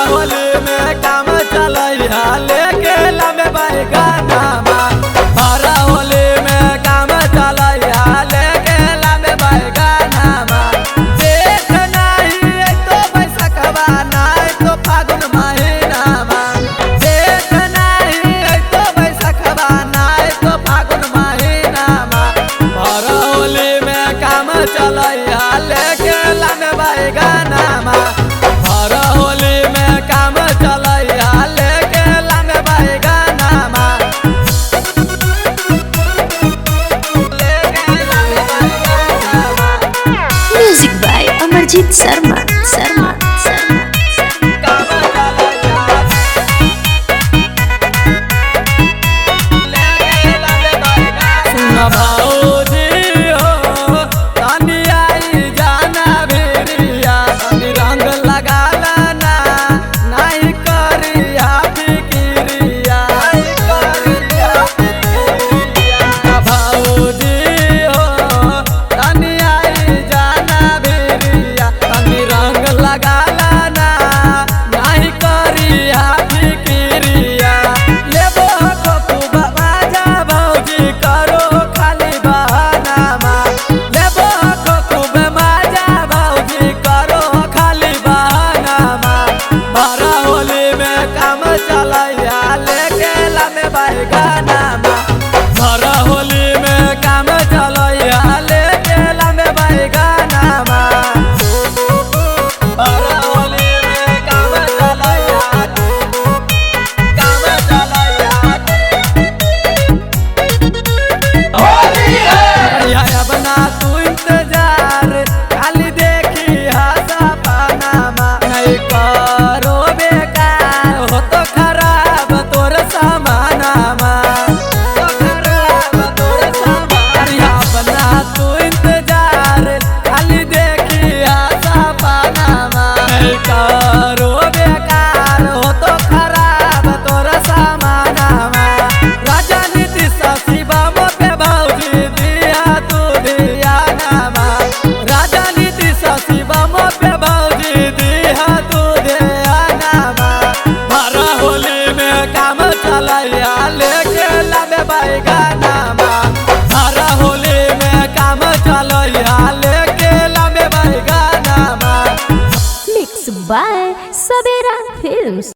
होली में काम चलैया लेके लमे बैगनामा। भरा होली में काम चलैया लेके लमे बैगनामा। जेठ नाही तो बैसखवा नाही तो फागुन महीनामा। जेठ नाही तो बैसखवा नाही तो फागुन महीनामा। भरा होली में काम चलैया लेके लमे बैगनामा। भरा होली में काम चलैया लेके लमे बैगनामा। लेके लमे बैगनामा। Music by Amarjeet Sharma Sharma Sharma. काम चलैया लेके लमे बैगनामा। सुन भौजी हो तनी आई जाना भेड़िया, तनी रंग लगा लाना नहीं करिया फिकिरिया, नहीं करिया फिकिरिया। भौजी हो तनी आई जाना भेड़िया, तनी रंग लगा लाना नहीं करिया फिकिरिया। लेबो खूब बाजा भौजी करो खाली बहानामा। लेबो खूब मजा भौजी करो खाली बहानामा। भरा होली में काम चलैया लेके लमे बैगनामा। भरा होली में काम चलैया लेके लमे बैगनामा। भरा होली में काम चलैया, काम चलैया। या बना तू इंतजार खाली देखी सपनामा। नहीं करो बेकार हो तो खराब तोर समानामा। तो खराब तोर सामान। या बना तू इंतजार खाली देखी सपनामा। नहीं करो बेकार हो तो खराब तोर समानामा। राजनीति शिवम पे भौजी दिया तू दिया नामा। राजनीति शिवम पे भौजी दिया तू दिया नामा। भरा होली में काम चलैया लेके लमे बैगनामा। भरा होली में काम चलैया लेके लमे बैगनामा। Mix by Savera films.